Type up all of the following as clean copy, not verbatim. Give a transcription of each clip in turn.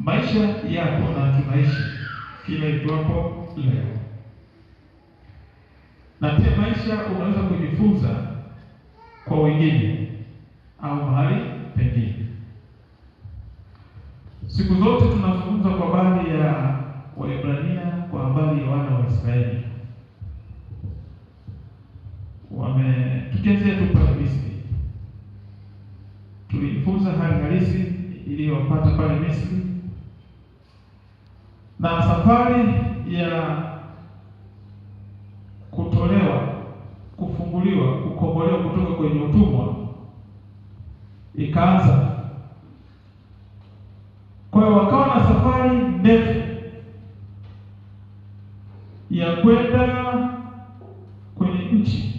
Maisha yapo na tunaishi kila itwapo leo, na pia maisha unaweza kujifunza kwa wengine au mahali pengine. Siku zote tunazungumza kwa habari ya Waebrania, kwa habari ya wana wa Israeli. Tukianzia tu pale Misri, tulijifunza hali halisi iliyowapata pale Misri na safari ya kutolewa, kufunguliwa, kukombolewa kutoka kwenye utumwa ikaanza. Kwa hiyo wakawa na safari ndefu ya kwenda kwenye nchi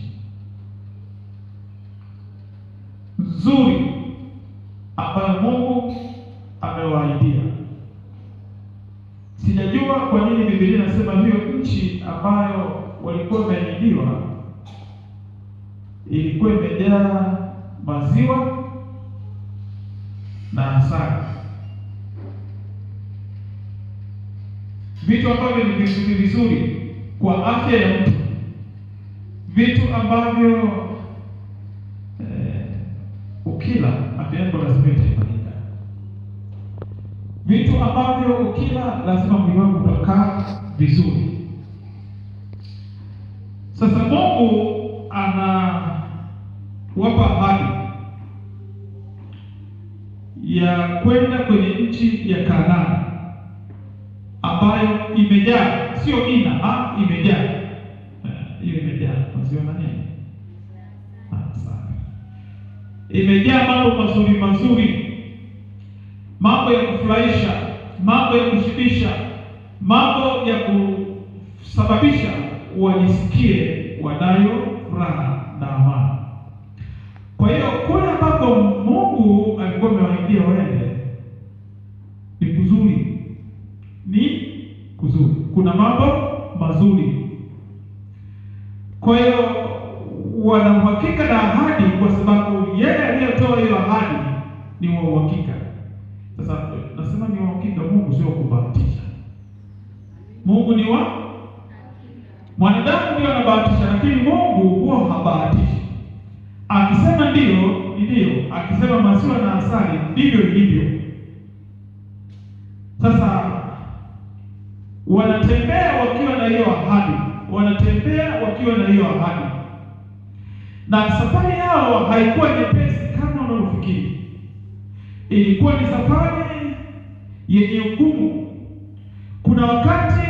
nzuri ambayo Mungu amewaahidia. Sijajua kwa nini Biblia inasema hiyo nchi ambayo walikuwa wameahidiwa ilikuwa imejaa maziwa na asali, vitu ambavyo ni vizuri vizuri kwa afya ya mtu, vitu ambavyo ukila afya yako lazima itaimarika, vitu ambavyo ukila lazima mwili wako utakaa vizuri. Sasa Mungu anawapa ahadi ya kwenda kwenye nchi ya Kanaani ambayo imejaa, sio ina, imejaa. Hiyo imejaa maziwa na nini? Asali. Imejaa mambo mazuri mazuri, mambo ya kufurahisha, mambo ya kushibisha, mambo ya kusababisha wajisikie wanayo furaha na amani. Kwa hiyo kule ambako Mungu alikuwa amewaahidia waende ni kuzuri, ni kuzuri, kuna mambo mazuri. Kwa hiyo wana uhakika na ahadi, kwa sababu yeye aliyetoa hiyo ahadi ni wa uhakika. Sasa nasema ni wa uhakika, Mungu sio kubahatisha. Mungu ni wa mwanadamu ndio anabahatisha, lakini Mungu huwa habahatishi. Akisema ndio ni ndio, akisema maziwa na asali ndivyo ilivyo. Sasa wanatembea wakiwa na hiyo ahadi, wanatembea wakiwa na hiyo ahadi, na safari yao haikuwa nyepesi kama unavyofikiri. Ilikuwa ni safari yenye ugumu. Kuna wakati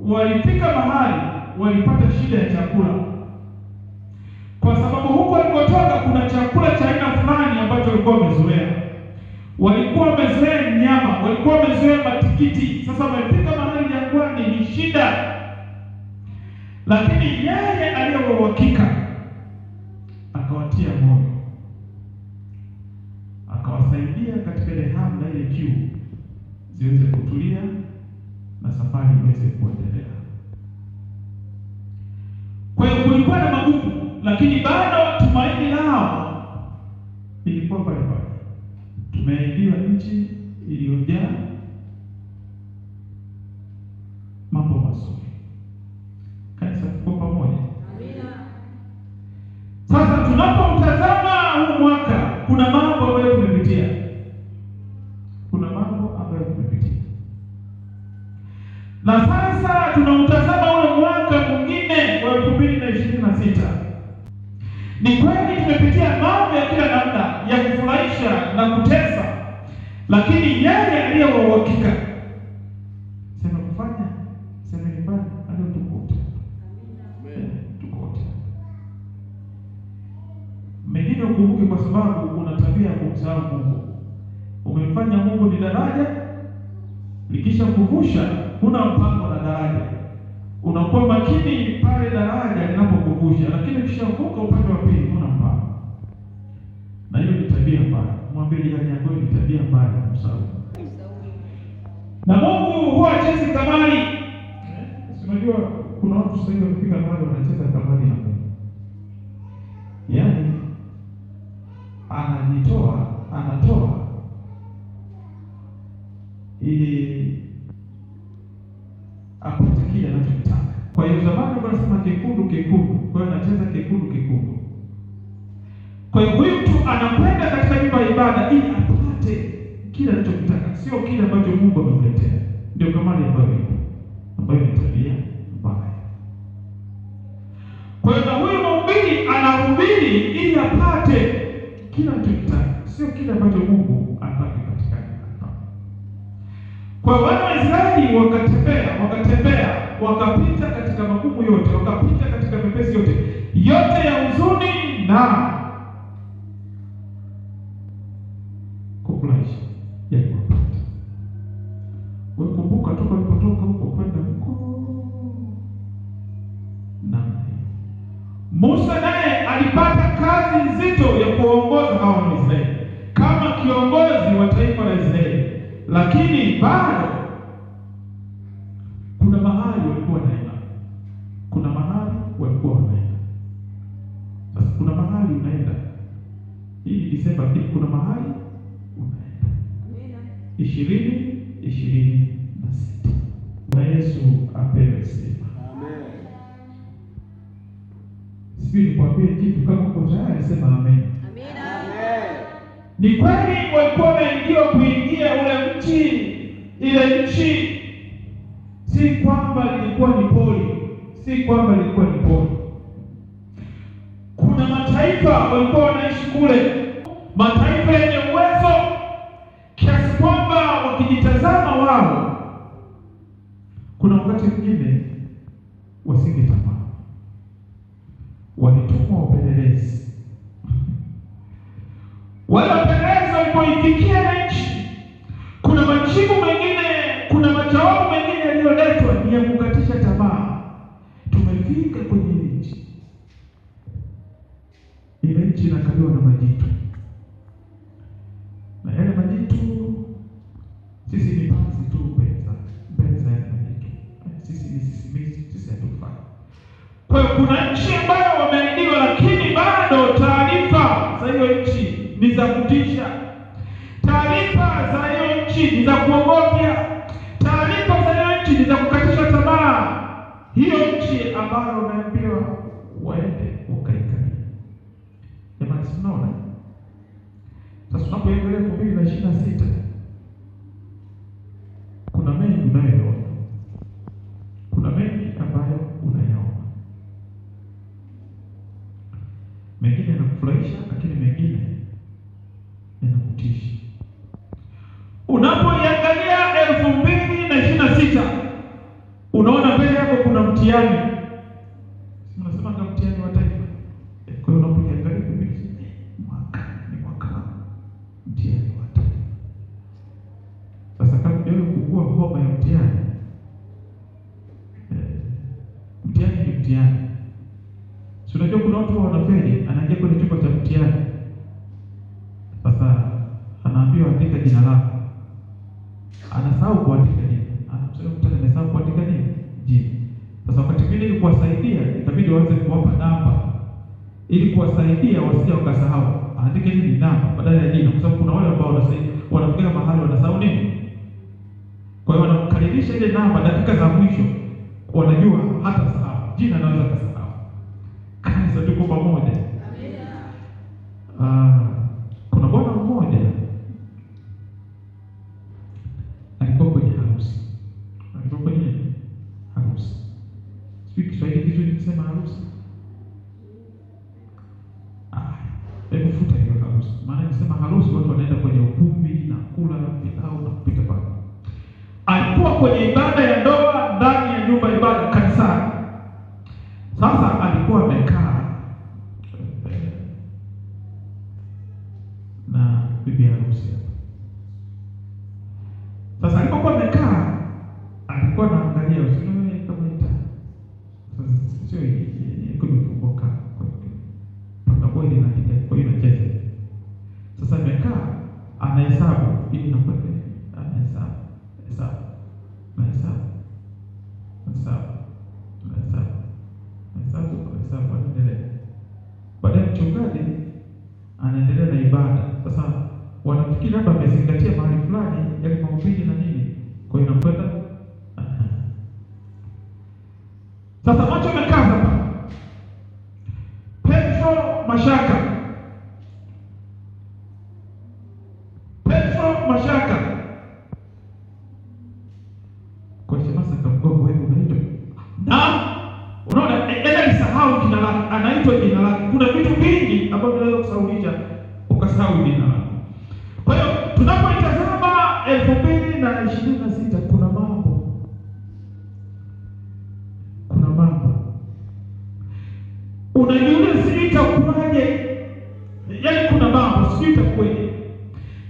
walifika mahali walipata shida ya chakula, kwa sababu huko walikotoka kuna chakula cha aina fulani ambacho walikuwa wamezoea. Walikuwa wamezoea nyama, walikuwa wamezoea matikiti. Sasa wamefika mahali jangwani ni shida. Lakini yeye aliye wa uhakika akawatia moyo, akawasaidia katika ile hamu na ile kiu ziweze kutulia na safari iweze kuendelea. Kwa hiyo kulikuwa na magumu, lakini bado tumaini lao lilikuwa pale pale. Tumeahidiwa nchi iliyojaa mambo mazuri. Kanisa, tuko pamoja? Amina. Sasa tunapomtazama huu mwaka, kuna mambo ambayo tumepitia, kuna mambo ambayo tumepitia, na sasa tunautazama ule mwaka mwingine wa 2026. Ni kweli tumepitia mambo ya kila namna ya kufurahisha na kutesa, lakini yeye aliye wa uhakika sema kufanya, sema nifanye, alio tuko wote, tuko wote. Mengine ukumbuke, kwa sababu una tabia ya kumsahau Mungu. Umemfanya Mungu ni daraja, likisha kuvusha huna mpango na daraja. Unakuwa makini pale daraja linapokuvusha, lakini ukishavuka upande wa pili huna mpango. Na hiyo ni tabia mbaya. Mwambie jirani yako ni tabia mbaya kumsahau. Na Mungu huwa hachezi kamari. Si unajua kuna watu sasa hivi wamefika mahali wanacheza kamari ya Mungu. Yaani anajitoa, anatoa kile anachotaka. Kwa hiyo zamani walikuwa wanasema kekundu kekundu, kwa hiyo anacheza kekundu kekundu. Kwa hiyo huyu mtu anakwenda katika nyumba ya ibada ili apate kile anachotaka, sio kile ambacho Mungu amemletea. Ndio kamari ambayo ipo, ambayo ni tabia mbaya. Kwa hiyo na huyu mhubiri anahubiri ili apate kile anachotaka, sio kile ambacho Mungu anataka kipatikane. Kwa wana wa Israeli wakatembea, wakapita katika magumu yote, wakapita katika mepesi yote, yote ya huzuni na kufurahisha yaliwapata. Wewe kumbuka toka ulipotoka huko kwenda huko namna hiyo. Musa naye alipata kazi nzito ya kuongoza hawa wa Israeli kama kiongozi wa taifa la Israeli, lakini bado kuna mahali walikuwa wanaenda. Kuna mahali walikuwa wanaenda. Sasa kuna mahali unaenda. Hii ni Desemba, lakini kuna mahali unaenda. 2026. Bwana Yesu apewe sifa. Amen. Sijui nikwambie kitu, kama uko tayari sema amen. Amen. Ni kweli walikuwa wameingiwa kuingia ule nchi, ile nchi si kwamba lilikuwa ni pori, si kwamba lilikuwa ni pori. Kuna mataifa walikuwa wanaishi kule, mataifa yenye uwezo kiasi kwamba wakijitazama wao, kuna wakati mwingine wasingetamani. Walitumwa wapelelezi. Wale wapelelezi walipoifikia na nchi, kuna majibu mengine, kuna majawabu mengine yaliyoletwa ni ya kukatisha tamaa. Tumefika kwenye ile nchi, ile nchi inakaliwa na majitu, na yale majitu sisi ni panzi tu mbele za yale majitu, sisi ni sisimizi, sisi hatufai. Kwa hiyo kuna nchi ambayo wameahidiwa, lakini bado taarifa za hiyo nchi ni za kutisha, taarifa za hiyo nchi ni za kuogofya, taarifa za hiyo nchi ni za kukatisha tamaa. Hiyo nchi ambayo wameambiwa waende wakaikalie. Jamani, si mnaona? Sasa tunapoendelea 2026 kuna mengi unayoyaona, kuna mengi ambayo unayaona, mengine yanakufurahisha, lakini mengine yanakutisha. Unapoiangalia 2026 unaona mbele yako kuna mtihani. Si mnasema kama mtihani wa taifa? Kwa hiyo unapoiangalia 2026, mwaka ni mwaka mtihani wa taifa. Sasa kama hujawahi kuugua homa ya mtihani, mtihani ni mtihani. Si unajua kuna watu wanafeli, anaingia kwenye chumba cha mtihani. Sasa anaambiwa andika jina lako, anasahau kuandika jina, anamsema mtu amesahau kuandika nini jina. Sasa wakati mwingine ili kuwasaidia, ikabidi waanze kuwapa namba ili kuwasaidia wasije wakasahau, aandike nini namba badala ya jina, kwa sababu kuna wale ambao wanasaidia, wanafika mahali wanasahau nini. Kwa hiyo wanamkaririsha ile namba dakika za mwisho, wanajua hata sahau jina, anaweza kasahau. Kanisa, tuko pamoja. Kuna bwana mmoja alikuwa kwenye harusi, alikuwa kwenye harusi. Sijui Kiswahili kizuri nikisema harusi. Hebu futa hiyo harusi, maana nikisema harusi watu wanaenda kwenye ukumbi na kula pilau na kupita pale. Alikuwa kwenye ibada ya ndoa ndani ya nyumba ya ibada kanisani. Sasa alikuwa amekaa na bibi harusi hapa. Sasa alipokuwa amekaa alikuwa anaangalia usione kama ita. Sasa sio hii ilikuwa imefunguka kwa hiyo paka boy inaandika, kwa hiyo inacheza. Sasa amekaa anahesabu ili inakwenda, anahesabu, hesabu, anahesabu, hesabu, anahesabu, hesabu, hesabu, anaendelea. Baadaye mchungaji anaendelea na ibada. Sasa wanafikiri labda amezingatia mahali fulani yale mahubiri na nini, kwa hiyo inakwenda. Sasa macho yamekaza pale. Petro Mashaka, Petro Mashaka. Kwa shemasi akamgonga, wewe unaitwa na unaona, enda nisahau jina lake, anaitwa jina lake. Kuna vitu vingi ambavyo vinaweza kusahaulisha ukasahau jina lako. Kwa hiyo tunapoitazama 2026 kuna mambo, kuna mambo unajiuliza, sijui itakuwaje, yaani kuna mambo sijui itakuwaje,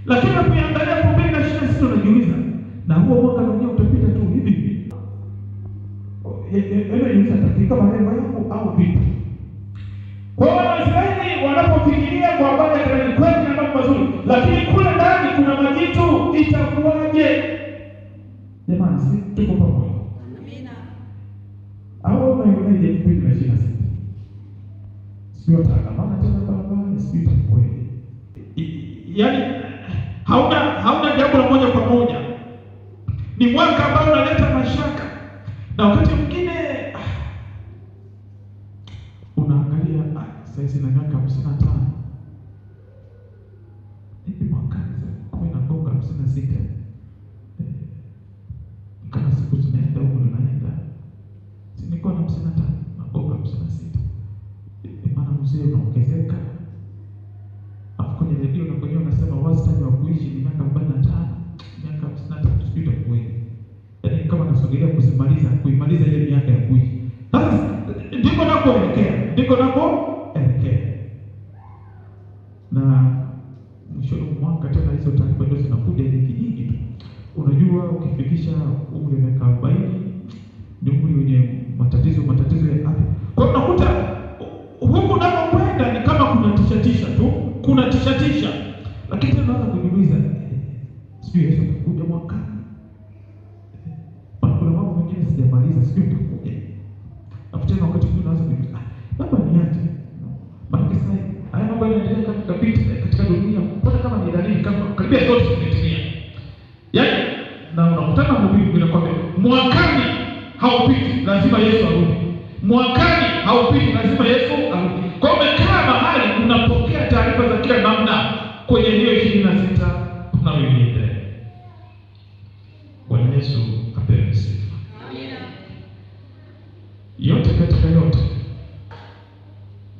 lakini unapoangalia 2026 unajiuliza, na huo mwaka wenyewe utapita tu hivi hivi, yaani unajiuliza tafika malengo yangu au vipi? Kwa hiyo Waisraeli wanapofikiria kwa habari ya Kanaani, kweli na mambo mazuri, lakini kule ndani kuna majitu, itakuwaje? Jamani, si tuko pamoja? Amina. Au unaionaje 2026? Sio taandamana tena barabarani, sijui itakuwaje. Yaani hauna jambo la moja kwa moja. Ni mwaka ambao unaleta mashaka, na wakati mwingine unaangalia sasa na miaka 55 hivi mwakani kumi na gonga 56, kama siku zinaenda huko unaenda, si nilikuwa na 55 nagonga 56, maana mzee unaongezeka. Afu kwenye redio na kwenyewe unasema wastani wa kuishi ni miaka 45, miaka 53, sijui itakuwaje. Yaani kama nasogelea kusimaliza kuimaliza ile miaka ya kuishi. Sasa ndiko nakoelekea, ndiko nakoelekea. Na mwishoni mwa mwaka tena hizo taarifa ndio zinakuja nyingi nyingi tu. Unajua ukifikisha umri wa miaka 40 ni umri wenye matatizo ya afya. Kwa hiyo unakuta huku unapokwenda ni kama kuna tisha tu, kuna tisha. Lakini tena unaanza kujiuliza, sijui Yesu atakuja mwakani. Kuna mambo mengine sijamaliza, sijui atakuja. Alafu tena wakati mwingine unaanza kujiuliza, baba niache. Maana sasa haya mambo yanaendelea katika vita katika dunia, mbona kama ni dalili kama karibia zote zimetimia. Yaani na unakutana mhubiri mwingine kwamba mwakani haupiti, lazima Yesu arudi. Mwakani haupiti, lazima Yesu arudi. Kwa hiyo umekaa mahali unapokea taarifa za kila namna kwenye hiyo 26 tunayoiendea. Bwana Yesu apewe sifa. Amina. Yote katika yote,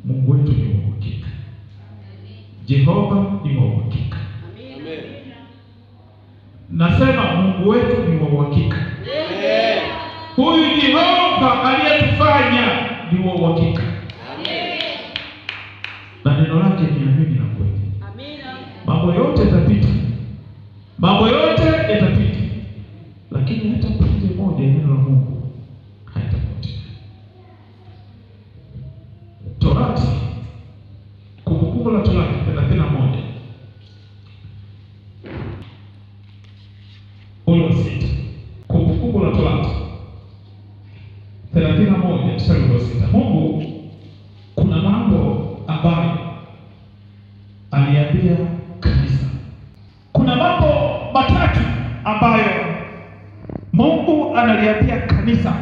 Mungu wetu ni wa uhakika. Jehova ni wa uhakika. Amina. Nasema Mungu wetu ni wa uhakika. Huyu Jehova aliyetufanya ni wa uhakika. Na neno lake ni amini na kweli. Amina. Mambo yote yatapita, mambo yote yatapita, lakini hata pande moja ya neno la Mungu haitapotea. Torati, Kumbukumbu la Torati 31 ule wa 6. Kumbukumbu la Torati 31 mstari wa 6. Mungu kuna mambo ambayo aliambia kanisa. Kuna mambo matatu ambayo Mungu analiambia kanisa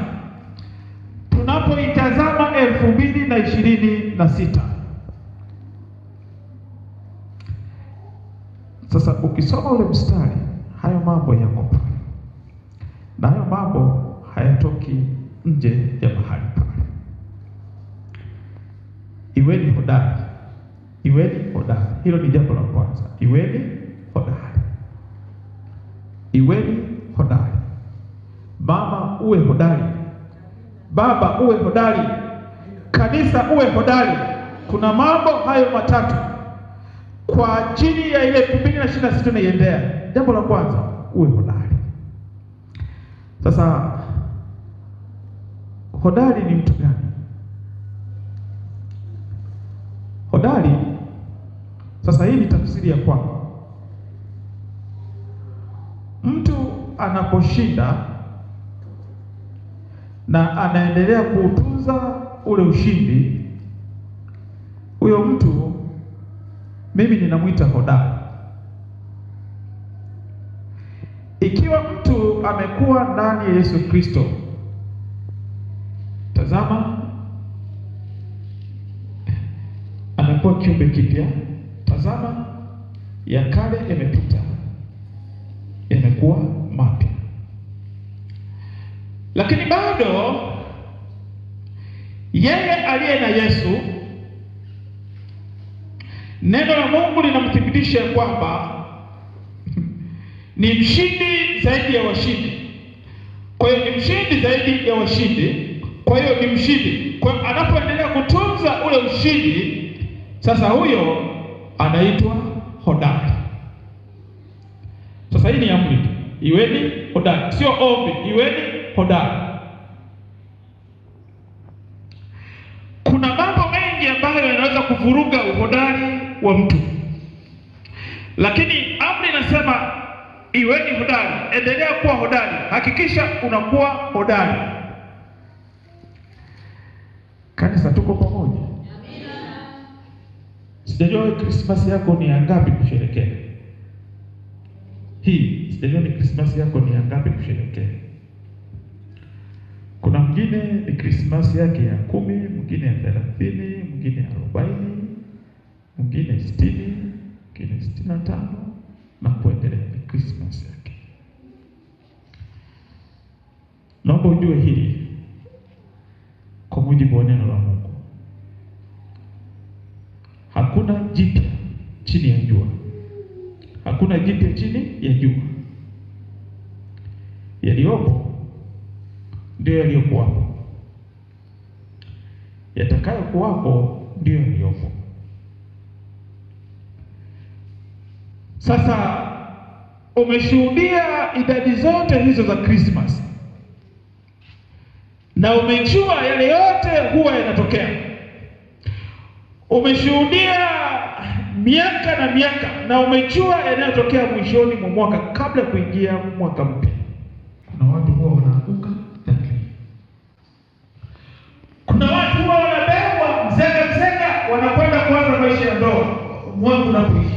tunapoitazama 2026. Sasa ukisoma ule mstari, hayo mambo yako pale, na hayo mambo hayatoki nje ya mahali pale. Iweni hodari, iweni hodari. Hilo ni jambo la kwanza. Iweni hodari, iweni hodari. Mama uwe hodari, baba uwe hodari, kanisa uwe hodari. Kuna mambo hayo matatu kwa ajili ya ile 2026 tunaiendea. Jambo la kwanza, uwe hodari. Sasa hodari ni mtu gani? Hodari, sasa hii ni tafsiri ya kwangu. Mtu anaposhinda na anaendelea kuutunza ule ushindi, huyo mtu mimi ninamwita hodari. Ikiwa mtu amekuwa ndani ya Yesu Kristo, tazama kiumbe kipya. Tazama, ya kale yamepita, yamekuwa mapya. Lakini bado yeye aliye na Yesu, neno la Mungu linamthibitisha kwamba ni mshindi zaidi ya washindi. Kwa hiyo ni mshindi zaidi ya washindi. Kwa hiyo ni mshindi. Kwa hiyo anapoendelea kutunza ule ushindi, sasa huyo anaitwa hodari. Sasa hii ni amri tu, iweni hodari, sio ombi, iweni hodari. Kuna mambo mengi ambayo yanaweza kuvuruga uhodari wa mtu, lakini amri inasema iweni hodari, endelea kuwa hodari, hakikisha unakuwa hodari. Kanisa, tuko pamoja? Amina. Sijajua Krismasi yako ni ya ngapi kusherehekea. Hii sijajua ni Krismasi yako ni ya ngapi kusherehekea. Kuna mwingine ni Krismasi yake ya 10, mwingine ya 30, mwingine ya 40, mwingine 60, mwingine 65 na kuendelea. Ni Krismasi yake. Naomba ujue hili kwa mujibu wa neno la Mungu. Hakuna jipya chini ya jua. Hakuna jipya chini ya jua. Yaliyopo ndio yaliyokuwapo, yatakayokuwapo ndio yaliyopo. Sasa umeshuhudia idadi zote hizo za Christmas na umejua yale yote huwa yanatokea. Umeshuhudia miaka na miaka na umejua yanayotokea mwishoni mwa mwaka kabla kuingia mwaka mpya. Kuna watu huwa wanaanguka dhambini. Kuna watu huwa wanabebwa mzega mzega, wanakwenda kuanza maisha ya ndoa mwaka unapoisha.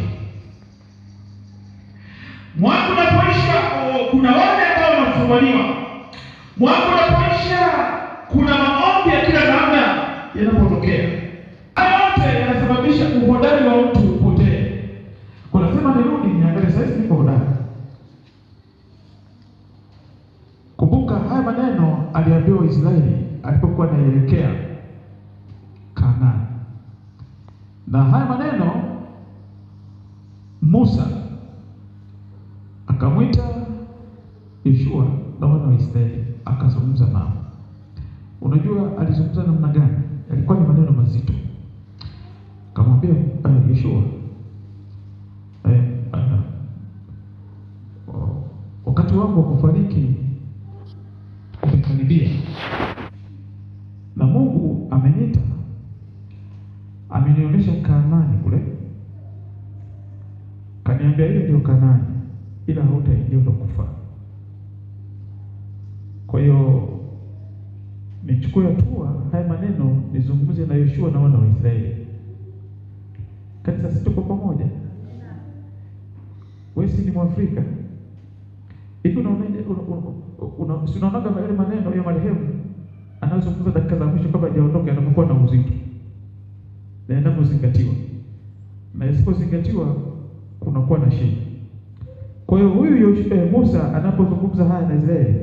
Mwaka unapoisha kuna wale ambao wanafumaniwa. Mwaka unapoisha kuna maombi ya kila namna yanapotokea. Haya yote yanasababisha uhodari wa mtu upotee. Kuna sema nirudi niangalie sasa niko hodari. Kumbuka haya maneno aliambiwa Israeli alipokuwa anaelekea Kanaani. Na haya maneno Musa akamwita Yoshua na wana wa Israeli akazungumza nao. Unajua alizungumza namna gani? Yalikuwa ni maneno mazito. Akamwambia Yoshua, wakati wangu wa kufariki umekaribia, na Mungu ameniita, amenionyesha Kanaani kule, kaniambia ile ndio Kanaani, ila hautaingia, utakufa. Kwa hiyo nichukue hatua, haya maneno nizungumze na Yoshua na wana wa Israeli. Kanisa, sisi tuko pamoja. Wewe si ni Mwafrika? Hivi unaonaga yale maneno ya marehemu anazungumza dakika za mwisho kabla hajaondoka, anapokuwa na uzito na yanapozingatiwa, na isipozingatiwa kunakuwa na shida. Kwa hiyo huyu Musa anapozungumza haya na Israeli,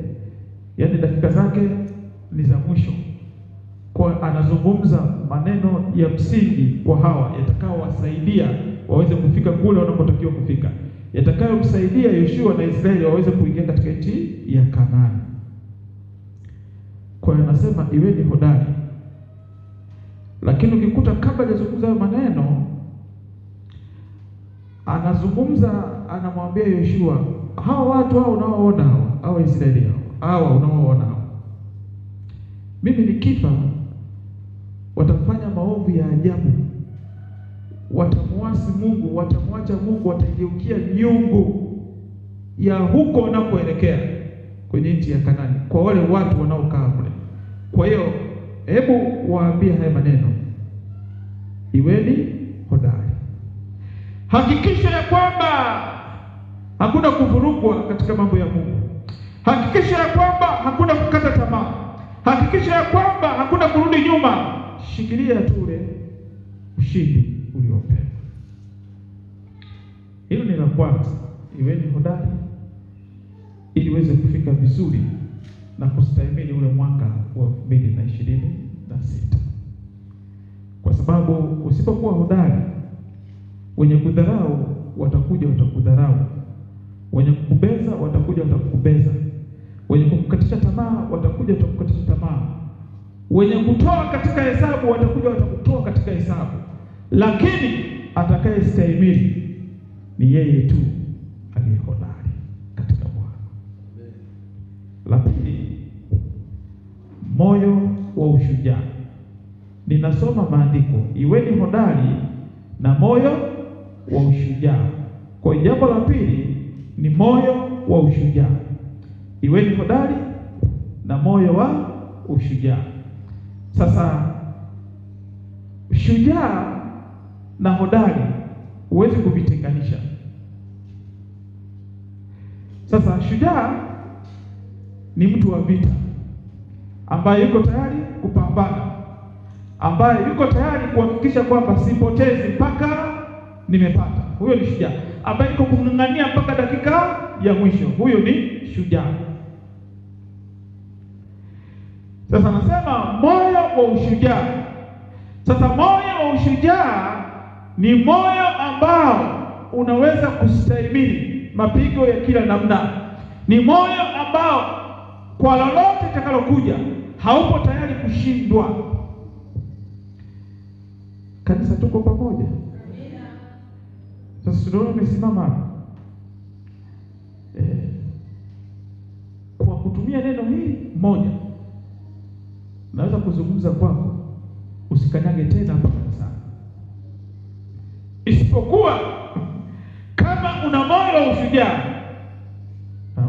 yaani dakika zake ni za mwisho, kwa anazungumza maneno ya msingi kwa hawa yatakayowasaidia waweze kufika kule wanapotakiwa kufika, yatakayomsaidia Yoshua na Israeli waweze kuingia katika nchi ya Kanaani. Kwa hiyo anasema iweni hodari. Lakini ukikuta kabla hajazungumza hayo maneno, anazungumza, anamwambia Yoshua, hawa watu hao unaoona hawa, hawa Israeli hao, hawa unaoona hao, mimi nikifa watafanya maovu ya ajabu, watamuasi Mungu, watamwacha Mungu, watageukia miungu ya huko wanakoelekea kwenye nchi ya Kanaani, kwa wale watu wanaokaa kule. Kwa hiyo hebu waambie haya maneno, iweni hodari, hakikisha ya kwamba hakuna kuvurugwa katika mambo ya Mungu, hakikisha ya kwamba hakuna kukata tamaa, hakikisha ya kwamba hakuna kurudi nyuma. Shikilia tu ule ushindi uliopewa. Hilo ni la kwanza, iweni hodari ili uweze kufika vizuri na kustahimili ule mwaka wa 2026. Kwa sababu usipokuwa hodari, wenye kudharau watakuja watakudharau, wenye kukubeza watakuja watakukubeza, wenye kukukatisha tamaa watakuja watakukatisha tamaa, wenye kutoa katika hesabu watakuja watakutoa katika hesabu. Lakini atakayestahimili ni yeye tu aliye hodari katika Bwana. La pili, moyo wa ushujaa. Ninasoma maandiko, iweni hodari na moyo wa ushujaa. Kwa jambo la pili ni moyo wa ushujaa. Iweni hodari na moyo wa ushujaa. Sasa shujaa na hodari huwezi kuvitenganisha. Sasa shujaa ni mtu wa vita ambaye yuko tayari kupambana, ambaye yuko tayari kuhakikisha kwamba sipotezi mpaka nimepata. Huyo ni shujaa ambaye yuko kung'ang'ania mpaka dakika ya mwisho. Huyo ni shujaa. Sasa nasema moyo wa ushujaa. Sasa moyo wa ushujaa ni moyo ambao unaweza kustahimili mapigo ya kila namna. Ni moyo ambao kwa lolote litakalokuja haupo tayari kushindwa. Kanisa, tuko pamoja? Sasa tunaona umesimama hapa. Kwa kutumia neno hili moja naweza kuzungumza kwako, usikanyage tena hapa kanisani, isipokuwa kama una moyo wa ushujaa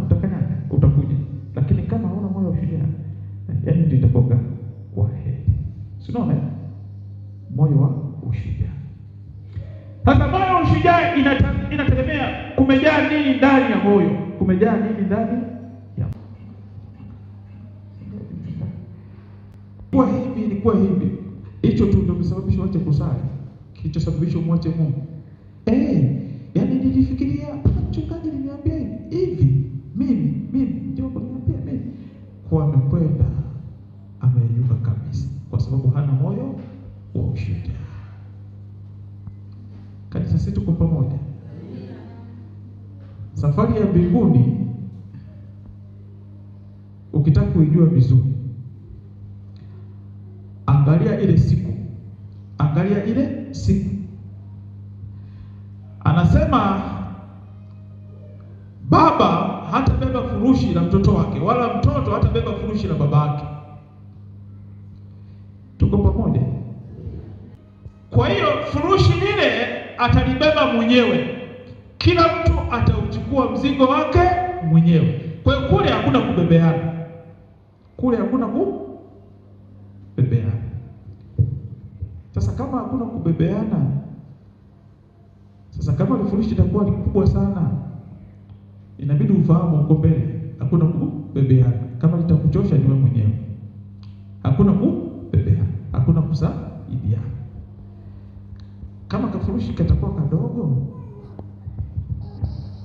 utakanyaga, utakuja. Lakini kama huna moyo wa ushujaa, yaani ndio itakuwa kwa heri. Si unaona? Moyo wa ushujaa. Sasa moyo wa ushujaa inategemea kumejaa nini ndani ya moyo, kumejaa nini ndani ya kwa hivi ilikuwa hivi. Hicho tu ndio kimesababisha uache kusali, kilichosababisha umwache Mungu. Yaani nilifikiria mchungaji aliniambia hivi, mimi ndio kuniambia mimi. Kwa amekwenda ameyuka kabisa, kwa sababu hana moyo wa ushujaa. Kanisa, sisi tuko pamoja. Safari ya mbinguni ukitaka kuijua vizuri, angalia ile siku, angalia ile siku. Anasema baba hatabeba furushi la mtoto wake, wala mtoto hatabeba furushi la babake. Tuko pamoja? Kwa hiyo furushi lile atalibeba mwenyewe. Kila mtu atauchukua mzigo wake mwenyewe. Kwa hiyo kule hakuna kubebeana, kule hakuna kubebeana. Sasa kama hakuna kubebeana, sasa kama furushi litakuwa ni kubwa sana, inabidi ufahamu uko mbele, hakuna kubebeana. Kama litakuchosha ni wewe mwenyewe. Hakuna kubebeana, hakuna kusaidiana. Kama kafurushi katakuwa kadogo,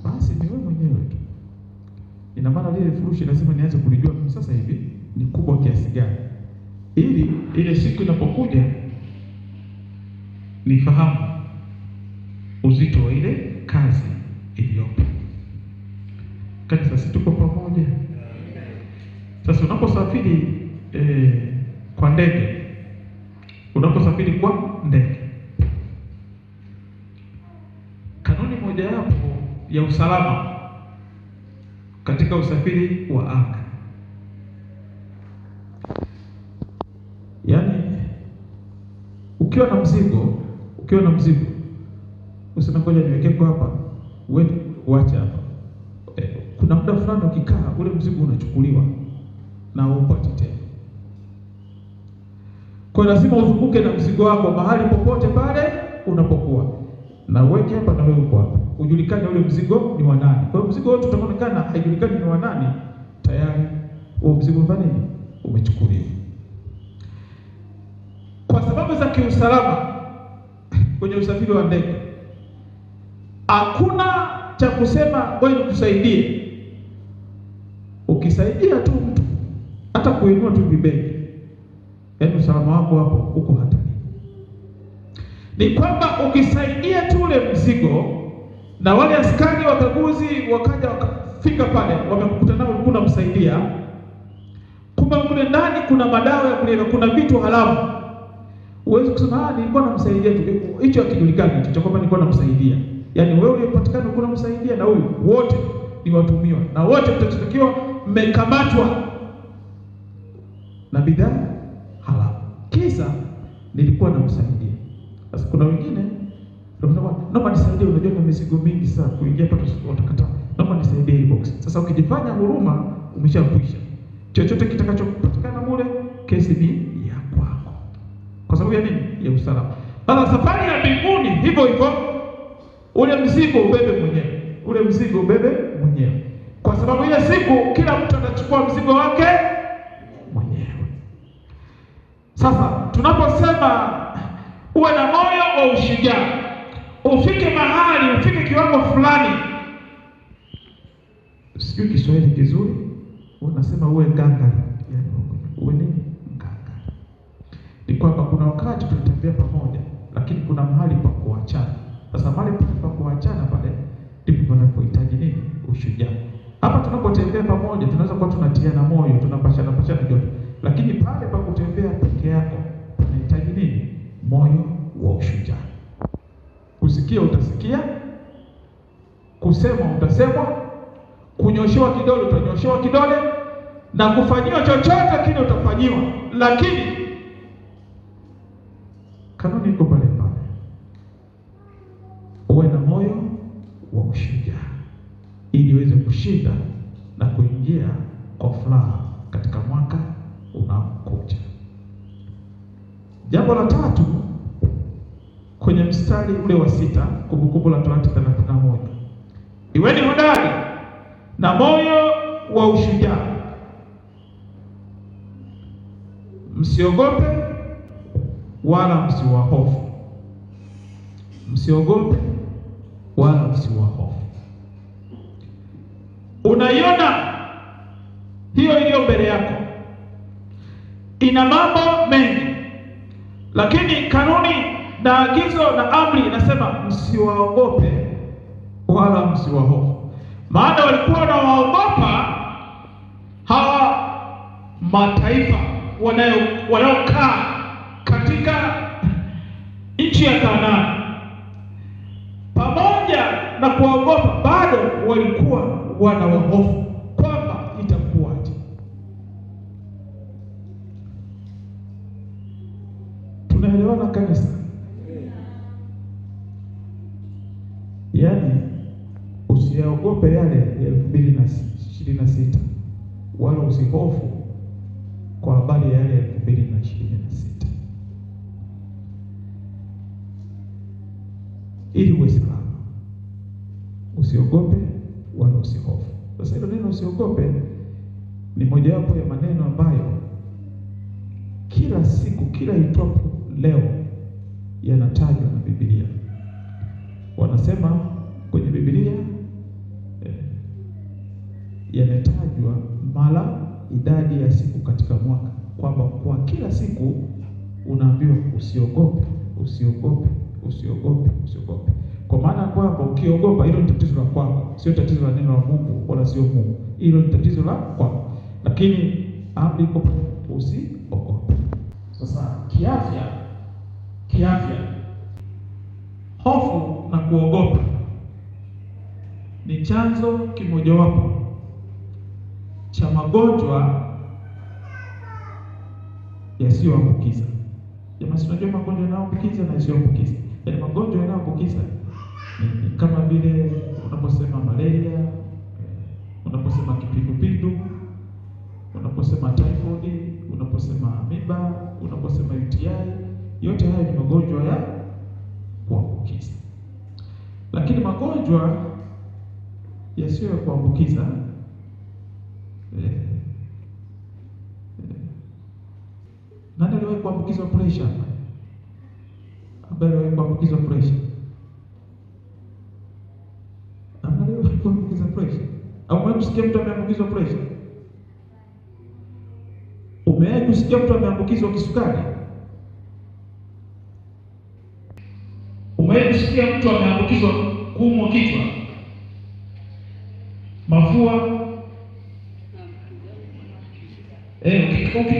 basi ni wewe mwenyewe tu. Ina maana lile furushi lazima nianze kulijua mimi sasa hivi ni kubwa kiasi gani, ili ile siku inapokuja nifahamu uzito wa ile kazi iliyopo. Kanisa, sisi tuko pamoja. Sasa unaposafiri kwa ndege, unaposafiri kwa ndege, kanuni mojawapo ya usalama katika usafiri wa anga, yaani ukiwa na mzigo, ukiwa na mzigo useme ngoja niweke kwa hapa, wewe uache hapa. Kuna muda fulani ukikaa ule mzigo unachukuliwa na upati tena. Kwa lazima uzunguke na mzigo wako mahali popote pale unapokuwa, na uweke hapa na wewe uko hapa, ujulikane ule mzigo ni wa nani. Kwa hiyo mzigo wote utaonekana haijulikani ni wa nani, tayari huo mzigo mfano umechukuliwa. Kwa sababu za kiusalama, kwenye usafiri wa ndege, hakuna cha kusema ngoja nikusaidie. Ukisaidia tu mtu hata kuinua tu vibegi, yaani usalama wako hapo uko hatarini. Ni kwamba ukisaidia tu ule mzigo na wale askari wakaguzi wakaja wakafika pale, wamekukuta nao ulikuwa unamsaidia, kumbe kule ndani kuna madawa ya kulevya, kuna vitu haramu. Huwezi kusema nilikuwa namsaidia tu. Hicho hakijulikani hicho cha kwamba nilikuwa namsaidia. Yaani wewe uliyepatikana ulikuwa unamsaidia na huyu, wote ni watumiwa na wote mtashtakiwa, mmekamatwa na bidhaa haramu. Kisa nilikuwa namsaidia. Sasa kuna wengine naomba nisaidie, unajua na mizigo mingi sana kuingia hapa watakataa, naomba nisaidie hii box. Sasa ukijifanya huruma umeshakwisha. Chochote kitakachopatikana mule kesi ni ya kwako. Kwa sababu ya nini? Ya usalama. Sasa safari ya mbinguni hivyo hivyo, ule mzigo ubebe mwenyewe. Ule mzigo ubebe mwenyewe. Kwa sababu ile siku kila mtu atachukua mzigo wake mwenyewe. Sasa tunaposema uwe na moyo wa ushujaa, ufike mahali, ufike kiwango fulani. Sijui Kiswahili kizuri, unasema uwe ngangari. Yaani uwe nini? Ngangari. Ni kwamba kuna wakati tunatembea pamoja, lakini kuna mahali pa kuachana. Sasa mahali pa kuachana pale ndipo panapohitaji nini? Ushujaa. Hapa tunapotembea pamoja tunaweza kuwa tunatiana moyo, tunapashana pashana joto. Lakini pale pa kutembea peke yako tunahitaji nini? Moyo wa ushujaa. Kusikia utasikia, kusema utasemwa, kunyoshewa kidole utanyoshewa kidole, na kufanyiwa chochote kile utafanyiwa, lakini kanuni iko pale pale. Uwe na moyo wa ushujaa ili uweze kushinda na kuingia kwa furaha katika mwaka unaokuja. Jambo la tatu kwenye mstari ule wa 6, Kumbukumbu la Torati 31. Iweni hodari na moyo wa ushujaa, msiogope wala msiwahofu. Msiogope wala msiwahofu. Unaiona hiyo iliyo mbele yako ina mambo mengi, lakini kanuni na agizo na amri inasema msiwaogope wala msiwahofu. Maana walikuwa wanawaogopa hawa mataifa wanaokaa katika nchi ya Kanaani. Pamoja na kuwaogopa, bado walikuwa wanawahofu kwamba itakuwaje. Tunaelewana kanisa? Yaani usiyaogope yale ya 2026 wala usihofu kwa habari ya yale ya 2026, ili uwe salama. Usiogope wala usihofu. Sasa hilo neno usiogope ni mojawapo ya maneno ambayo kila siku, kila itwapo leo yanatajwa na Biblia. Wanasema kwenye Biblia yametajwa mara idadi ya siku katika mwaka, kwamba kwa kila siku unaambiwa usiogope, usiogope, usiogope, usiogope. Kwa maana kwamba ukiogopa, hilo ni tatizo la kwako, sio tatizo la neno la Mungu wala sio Mungu. Hilo ni tatizo la kwako. Lakini amri iko usiogope. Sasa kiafya hofu na kuogopa ni chanzo kimojawapo cha magonjwa yasiyoambukiza. Jamaa, si unajua magonjwa yanayoambukiza na yasiyoambukiza. Yaani magonjwa yanayoambukiza ni kama vile unaposema malaria, unaposema kipindupindu, unaposema typhoid, unaposema amiba, unaposema UTI, yote haya ni magonjwa ya kuambukiza. Lakini magonjwa yasiyo ya kuambukiza nani aliwahi kuambukizwa pressure? Ambaye aliwahi kuambukizwa pressure? Hamna aliyewahi kuambukiza pressure? Au umewahi kusikia mtu ameambukizwa pressure? Umewahi kusikia mtu ameambukizwa kisukari? Umewahi kusikia mtu ameambukizwa kuumwa kichwa, mafua?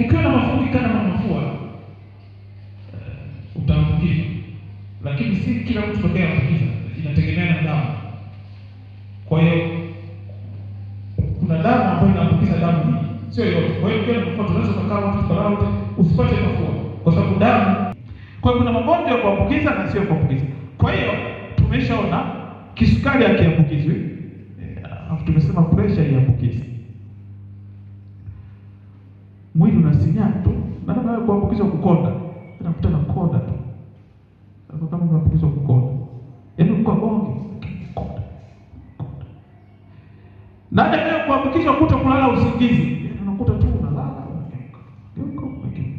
Ukiwa na mafua, ukikaa na mafua utaambukizwa, lakini si kila mtu atakayeambukiza, inategemea na damu. Kwa hiyo kuna damu ambayo inaambukiza damu hii, sio yote. Kwa hiyo ukiwa na mafua tunaweza kukaa wote tukalala wote usipate mafua kwa sababu damu. Kwa hiyo kuna magonjwa ya kuambukiza na sio kuambukiza. Kwa hiyo tumeshaona kisukari hakiambukizwi, alafu tumesema pressure iambukizi. Mwili unasinyaa tu, na kama wewe kuambukizwa kukonda, unakuta na konda tu. Kama umeambukizwa kukonda, yaani uko bonge kukonda. Na hata kama kuambukizwa kuto kulala usingizi, yaani unakuta tu unalala unageuka unageuka.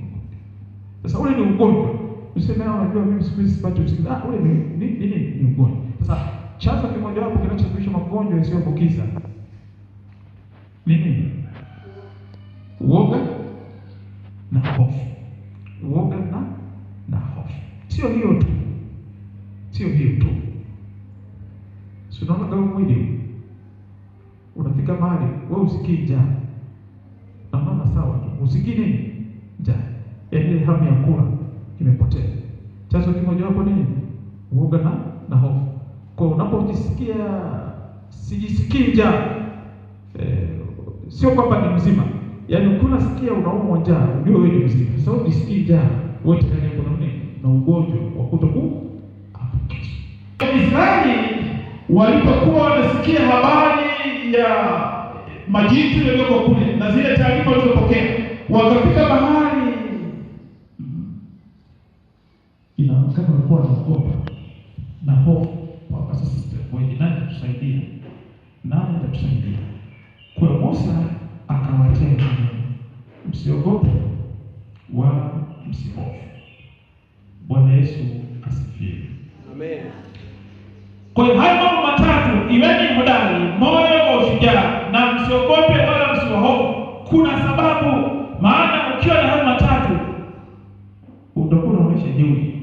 Sasa ule ni ugonjwa. Useme unajua mimi siku hizi sipati usingizi. Ah, ule ni ugonjwa. Sasa chanzo kimojawapo kinachosababisha magonjwa yasiyoambukiza nini? Uoga na hofu. Uoga na hofu. Sio hiyo tu. Sio hiyo tu. Si unaona kama mwili unafika mahali wewe usikii njaa. Na unaona sawa tu. Usikii nini? Njaa. Yaani hamu ya kula imepotea. Chanzo kimojawapo nini? Uoga na hofu. Kwa unapojisikia sijisikii njaa, sio kwamba ni mzima. Yaani ukiwa unaumwa njaa, ujue wewe ni mzima. Sasa ujisikii njaa, wewe tayari uko na nini? Na ugonjwa wa kutokuambukizwa. Israeli walipokuwa wanasikia habari ya majitu yaliyoko kule na zile taarifa walizopokea, wakafika mahali inaonekana walikuwa wanaogopa na hofu. Kwa sasa tutakuwaje? Nani atatusaidia? Nani atatusaidia? Kwa Musa akawatia neno, msiogope wala msihofu. Bwana Yesu asifiwe. Amen. Kwa hiyo haya mambo matatu, iweni hodari, moyo wa ushujaa, na msiogope wala msihofu. Kuna sababu, maana ukiwa na hayo matatu utakuwa unaonyesha jeuri.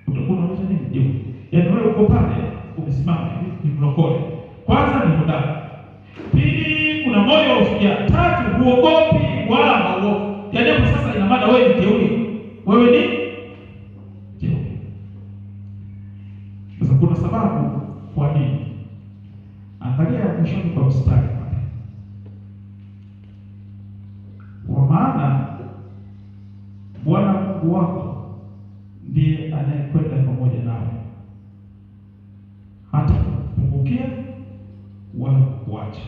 Utakuwa unaonyesha nini? Jeuri. Yaani wewe uko pale umesimama ni mlokole. Kwanza ni hodari. Pili, una moyo wa ushujaa. Tatu, huogopi wala hauogopi. Yaani hapo sasa ina maana wewe ni jeuri. Wewe ni jeuri. Sasa kuna sababu kwa nini? Angalia mwishoni kwa mstari pale. Kwa maana Bwana Mungu wako ndiye anayekwenda pamoja nawe, hata kupungukia wala kukuacha.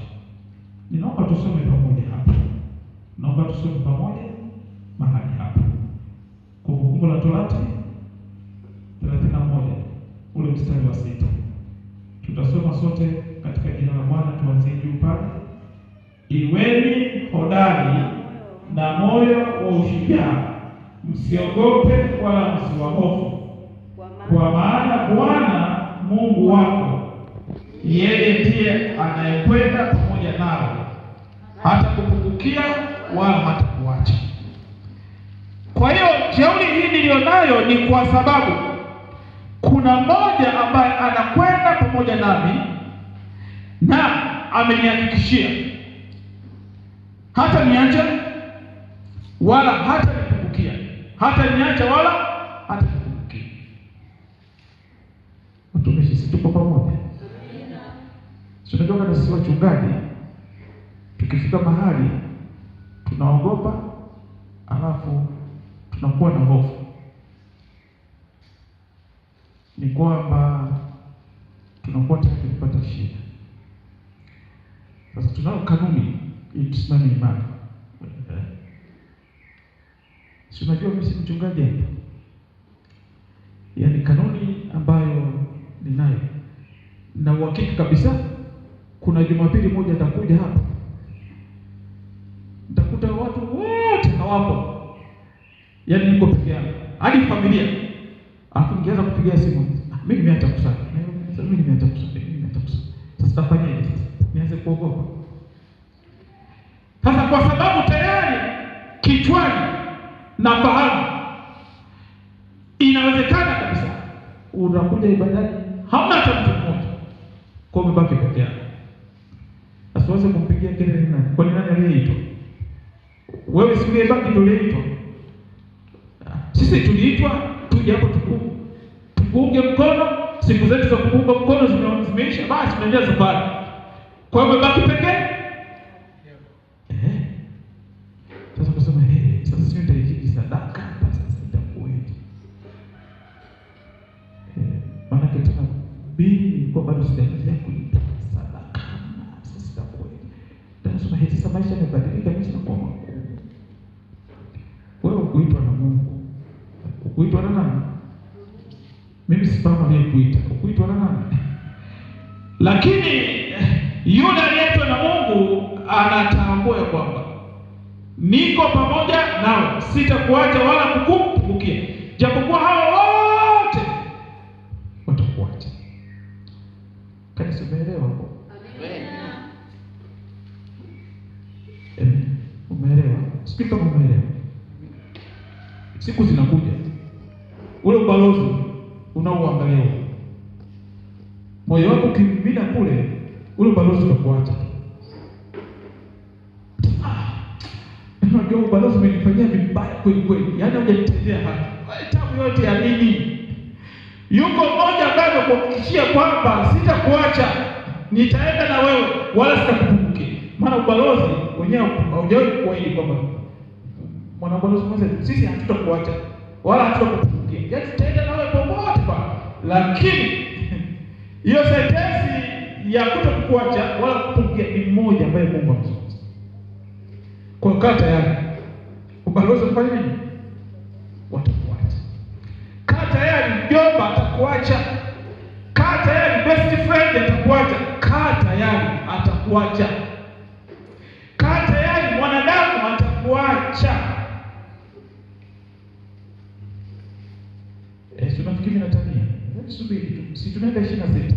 Ninaomba tusome pamoja hapa. Naomba tusome pamoja mahali hapa. Kumbukumbu la Torati 31 ule mstari wa 6. Tutasoma sote katika jina la Bwana, tuanzie juu pale. Iweni hodari na moyo wa ushujaa, msiogope wala msiwahofu, kwa maana Bwana Mungu wako yeye ndiye anayekwenda pamoja nawe, hata kupungukia wala hata kuacha. Kwa hiyo jeuri hii nilionayo ni kwa sababu kuna mmoja ambaye anakwenda pamoja nami na amenihakikishia hata niacha wala hata nipungukia, hata niacha wala hata nipungukia. Watumishi, si tuko pamoja? Si unajua kama sisi wachungaji tukifika mahali tunaogopa, alafu tunakuwa na hofu. Ni kwamba tunakuwa tayari kupata shida. Sasa tunao kanuni ili tusimame imara. Si unajua mimi si mchungaji hapa. Yaani kanuni ambayo ninayo na uhakika kabisa, kuna Jumapili moja nitakuja hapa, nitakuta watu wote hawapo. Yaani niko peke yangu, hadi familia. Alafu ningeanza kupigia simu, mimi nimeacha kusali. Mimi nimeacha kusali, mimi nimeacha kusali. Sasa tafanyaje sasa? Nianze kuogopa. Sasa kwa sababu tayari kichwani nafahamu inawezekana kabisa unakuja ibadani hamna hata mtu mmoja, kwa umebaki peke yako. Asiweze kumpigia kelele nani? Kwani nani aliyeitwa? Wewe si uliyebaki ndio uliyeitwa? Sisi tuliitwa tuje hapo tukuunge mkono. Siku zetu za kuunga mkono zimeisha, basi tunaendelea safari. Kwa hiyo umebaki peke. Sasa kusema sasa sio nitahitaji sadaka hapa, sasa itakuwaje? Maana tena bili nilikuwa bado sijaanza kulipa sadaka. Sasa itakuwaje? Nasema sasa maisha yamebadilika, maisha yanakuwa magumu. Wewe kuitwa na Mungu, kuitwa na nani? Mimi sifahamu aliyekuita. Kuitwa na nani? Lakini yule aliyeitwa na Mungu anatambua ya kwamba niko pamoja nawe, sitakuacha wala kukupungukia. Japokuwa hao wote watakuacha. Kanisa, umeelewa hapo? Amen. Umeelewa? Sijui kama umeelewa. Siku zinakuja, ule ubalozi unaoangalia huko, moyo wako ukimimina kule, ule ubalozi utakuacha. Unajua ubalozi umenifanyia vibaya kweli kweli, yaani hujanitendea haki. Tabu yote ya nini? Yuko mmoja ambaye amekuhakikishia kwamba sitakuacha, nitaenda na wewe wala sitakupungukia. Maana ubalozi wenyewe haujawahi kuahidi kwamba mwana ubalozi mwenzetu, sisi hatutakuacha wala hatutakupungukia, yaani tutaenda na wewe popote pale. Lakini hiyo sentensi ya kutokuacha wala kupungukia ni mmoja ambaye Mungu amezungumza. Kwa kaa tayari, ubalozi utafanya nini? Watakuacha. Kaa tayari, mjomba atakuacha. Kaa tayari, best friend atakuacha. Kaa tayari, atakuacha. Kaa tayari, mwanadamu atakuacha. Tunafikiri natania. Subiri tu, si tunaenda 26.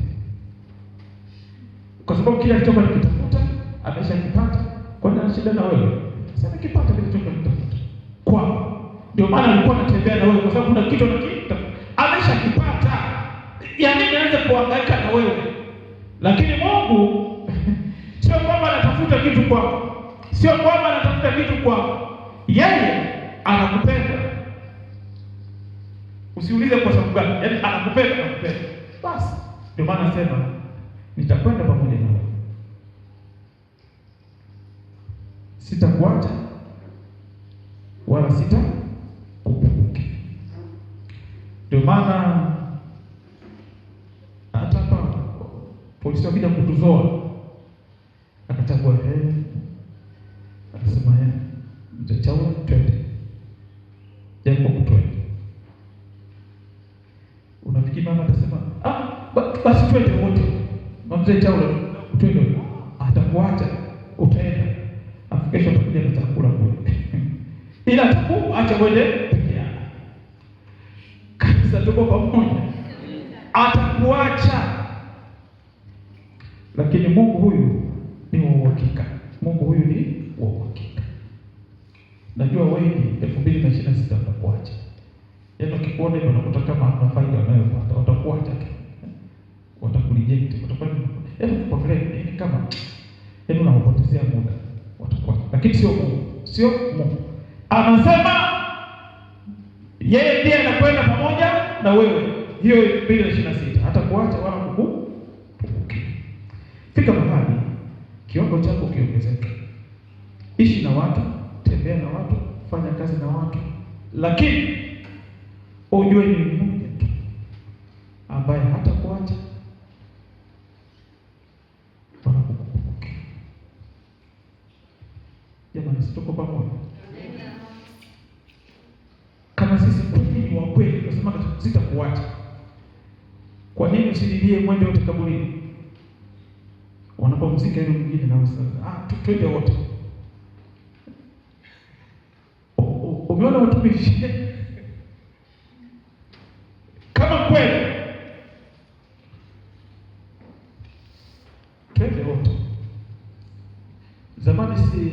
Kwa sababu kila alichokuwa nikitafuta ameshakipata. Kwa nini ana shida na wewe? Sasa kipata kile alichokuwa nikitafuta. Kwa ndio maana alikuwa anatembea na wewe, kwa sababu kuna kitu anakitafuta. Ameshakipata. Yaani anaanza kuhangaika na wewe. Lakini Mungu sio kwamba anatafuta kitu kwako. Sio kwamba anatafuta kitu kwako. Yeye anakupenda. Usiulize kwa sababu gani. Yaani anakupenda, anakupenda. Basi ndio maana nasema nitakwenda pamoja nawe, sitakuacha wala sitakupungukia. Ndio maana hata hapa polisi wakija kutuzoa, akachagua akasema mzee Chaula twende, jambo kutwende. Unafikiri mama atasema basi twende wote, mzee Chaula twende? Atakuacha, utaenda. Afu kesho atakuja na chakula kule. Ila atakuacha wewe peke yako. Kanisa, tuko pamoja. Atakuacha. Lakini Mungu huyu ni wa uhakika. Mungu huyu ni wa uhakika. Najua wengi 2026 watakuacha. Yaani ukikuona hivyo unakuta kama hamna faida unayopata, watakuacha tu. Watakureject, watakuwa yaani kupokelea ni kama yaani unawapotezea muda, watakuacha. Lakini sio Mungu, sio Mungu. Anasema yeye ndiye anakwenda pamoja na wewe. Hiyo 2026 hatakuacha wala kukupungukia. Fika mahali kiwango chako kiongezeke. Ishi na watu, tembea na watu, fanya kazi na watu, lakini ujue ni mmoja tu ambaye hatakuacha wala kukupungukia. Jamani, tuko pamoja? Kama sisi kweli ni wa kweli, tunasema sitakuacha. Kwa nini usililie mwende wote kaburini? Wanapomzika yule mwingine na wewe, twende wote. Umeona watumishi? Kama kweli twende wote. Zamani si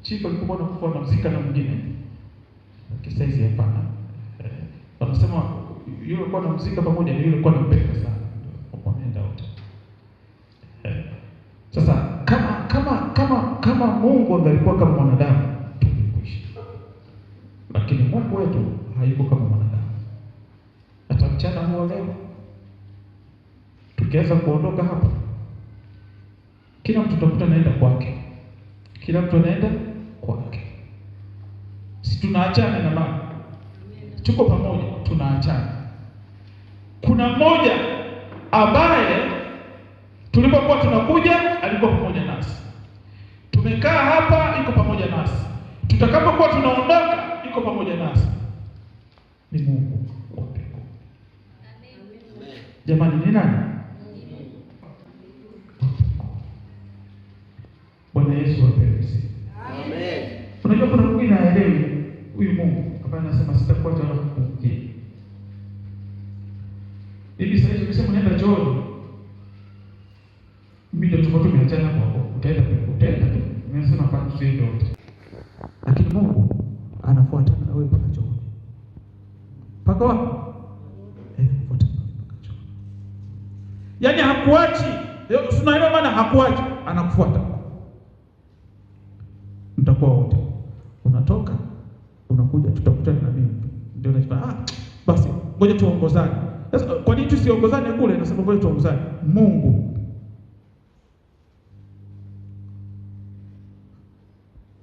chifu alikuwa anakufa anamzika na mwingine, lakini sasa hizi hapana. Wanasema yule alikuwa anamzika pamoja ni yule alikuwa anampenda sana, wameenda wote. Sasa kama Mungu angalikuwa kama mwanadamu tungekuishi, lakini Mungu wetu hayuko kama mwanadamu. Hata mchana huo leo tukianza kuondoka hapa, kila mtu utakuta anaenda kwake, kila mtu anaenda kwake. Si tunaachana na mama, tuko pamoja, tunaachana. Kuna mmoja ambaye tulipokuwa tunakuja alikuwa pamoja nasi, tumekaa hapa yuko pamoja nasi, tutakapokuwa tunaondoka yuko pamoja nasi. Ni Mungu wa mbinguni. Jamani, ni nani? Bwana Yesu apewe sifa. Amen. Unajua kuna mwingine haelewi huyu Mungu ambaye anasema sitakuacha wala kukupungukia. Hivi sasa hivi ukisema unaenda chooni, mimi ndio tulikuwa tumeachana hapo hapo, utaenda utaenda tu. Mimi nasema hapana, tusiende wote. Lakini Mungu anafuatana na wewe mpaka chooni. Mpaka wapi? Anafuatana na wewe mpaka chooni. Yaani hakuachi. Unaelewa maana hakuachi, anakufuata. Mtakuwa wote. Unatoka, unakuja, tutakutana na mimi. Ndio nasema basi ngoja tuongozane. Sasa kwa nini tusiongozane kule? Nasema ngoja tuongozane. Mungu.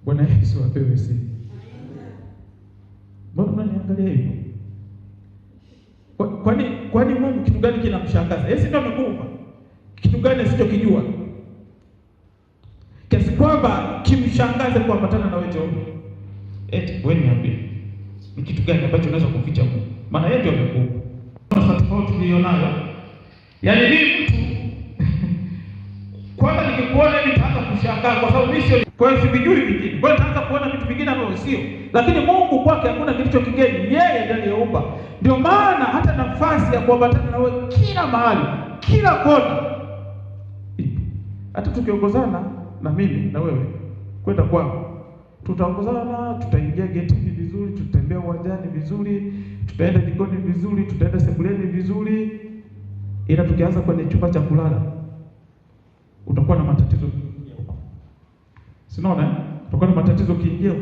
Bwana Yesu apewe sifa. Mbona mnaniangalia hivyo? Kwani Mungu kitu gani kinamshangaza? Yeye si ndio amekuumba? Kitu gani asichokijua kiasi kwamba kimshangaze kuambatana na wewe chooni? Eti wewe niambie, ni kitu gani ambacho unaweza kumficha Mungu? Maana yeye ndio amekuumba. Sasa tofauti nilionayo, yaani mimi mtu kwanza nikikuona hivi nitaanza kushangaa kwa sababu mimi sio, kwa hiyo sivijui vingine. Kwa hiyo nitaanza kuona vitu vingine ambavyo sio. Lakini Mungu kwake hakuna kilicho kigeni, yeye ndiye aliyeumba. Ndio maana hata nafasi ya kuambatana na wewe kila mahali, kila kona. Hata tukiongozana na mimi na wewe kwenda kwao, tutaongozana, tutaingia getini vizuri, tutatembea uwanjani vizuri, tutaenda jikoni vizuri, tutaenda sebuleni vizuri. Ila tukianza kwenye chumba cha kulala utakuwa na matatizo huko. Si unaona? Utakuwa na matatizo ukiingia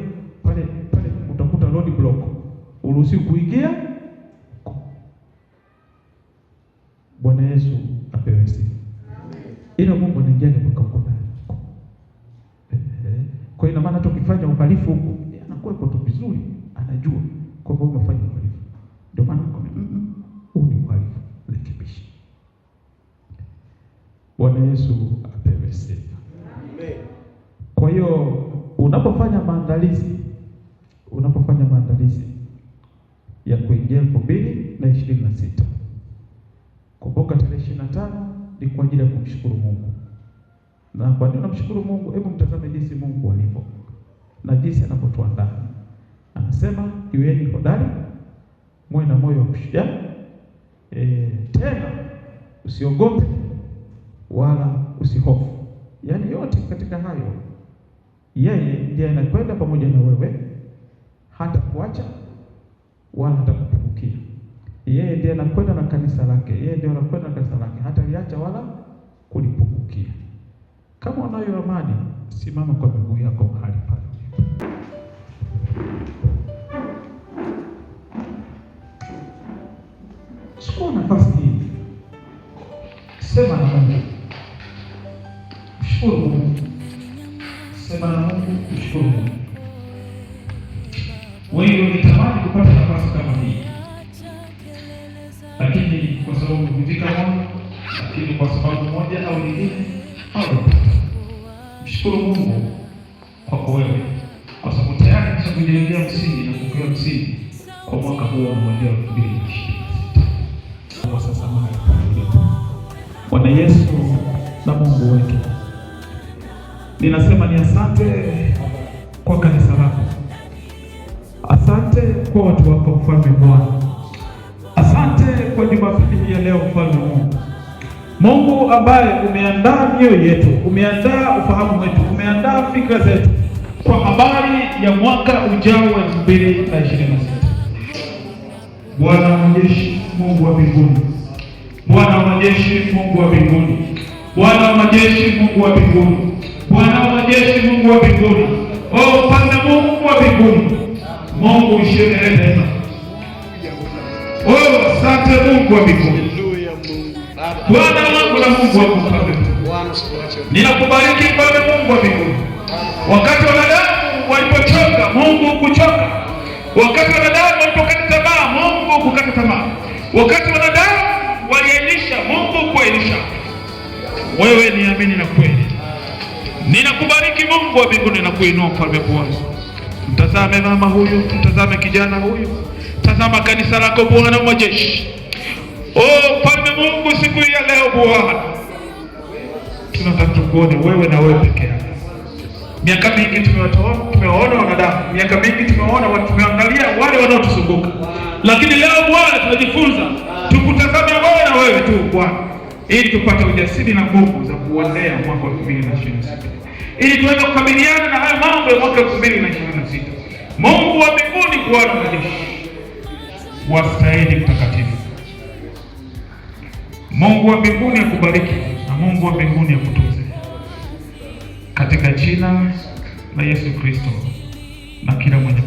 pale pale, utakuta road block. Uruhusiwi kuingia. Bwana Yesu apewe sifa. Ila Mungu anaingia mpaka huko ndani. Kwa hiyo ina maana hata ukifanya uhalifu huko, anakuwepo tu vizuri, anajua kwamba umefanya uhalifu. Ndio maana huu ni uhalifu, rekebisha. Bwana Yesu apewe sifa. Amen. Kwa hiyo unapofanya maandalizi, ya kuingia 2026, kumbuka tarehe 25 ni kwa ajili ya kumshukuru Mungu. Na kwa nini unamshukuru Mungu? Hebu mtazame jinsi Mungu alivyo na jinsi anapotuandaa. Anasema iweni hodari, muwe na moyo wa kushujaa, tena usiogope wala usihofu. Yaani yote katika hayo yeye ndiye anakwenda pamoja na wewe, hata kuacha wala hata kupungukia. Yeye ndiye anakwenda na kanisa lake, yeye ndiye anakwenda na kanisa lake, hata liacha wala kulipungukia. Kama unayo amani, simama kwa miguu yako mahali pale. Chukua nafasi hii, sema na Mungu, mshukuru Mungu. Sema na Mungu, mshukuru Mungu. Wengi wangetamani kupata nafasi kama hii, lakini kwa sababu kuvunjika moyo, lakini kwa sababu moja au nyingine hawajapata. Mshukuru Mungu kwako wewe, kwa sababu tayari ameshakujengea msingi na kukuwekea msingi kwa mwaka huu wa 2026. Kwa sasa mahali pale. Bwana Yesu na Mungu wetu, ninasema ni asante kwa kanisa lako, asante kwa watu wako, Mfalme Bwana. Asante kwa Jumapili hii ya leo, mfalme Mungu. Mungu ambaye umeandaa mioyo yetu, umeandaa ufahamu wetu, umeandaa fikra zetu kwa habari ya mwaka ujao wa 2026. Bwana wa majeshi, Mungu wa mbinguni, Bwana wa majeshi, Mungu wa mbinguni, Bwana wa majeshi, Mungu wa mbinguni, Bwana wa majeshi, Mungu wa mbinguni, o mfalme Mungu wa mbinguni, Mungu uishiye milele daima. Oh, asante Mungu wa mbinguni, Haleluya Mungu. Baba. Bwana wangu na Mungu wangu, mfalme. Bwana usituache. Ninakubariki mfalme Mungu wa mbinguni. Wakati wanadamu walipochoka, Mungu hukuchoka. Wakati wanadamu walipokata tamaa, Mungu hukukata tamaa. Wakati wanadamu waliainisha, Mungu hukuainisha. Wewe ni amini na kweli. Ninakubariki Mungu wa mbinguni na kuinua mfalme Bwana. Mtazame mama huyu, mtazame kijana huyu, tazama kanisa lako Bwana wa majeshi. Oh, mfalme Mungu, siku hii ya leo Bwana, tunataka tukuone wewe na wewe peke yako. Miaka mingi tumewaona wanadamu, miaka mingi tumewaona watu, tumeangalia wale wanaotuzunguka, lakini leo Bwana tunajifunza tukutazame wewe na wewe tu Bwana, ili tupate ujasiri na nguvu za kuuendea mwaka wa 2026, ili tuweze kukabiliana na haya mambo ya mwaka 2026. Mungu wa mbinguni, Bwana wa majeshi, wastahili mtakatifu. Mungu wa mbinguni akubariki na Mungu wa mbinguni akutunze katika jina la Yesu Kristo, na kila mwenye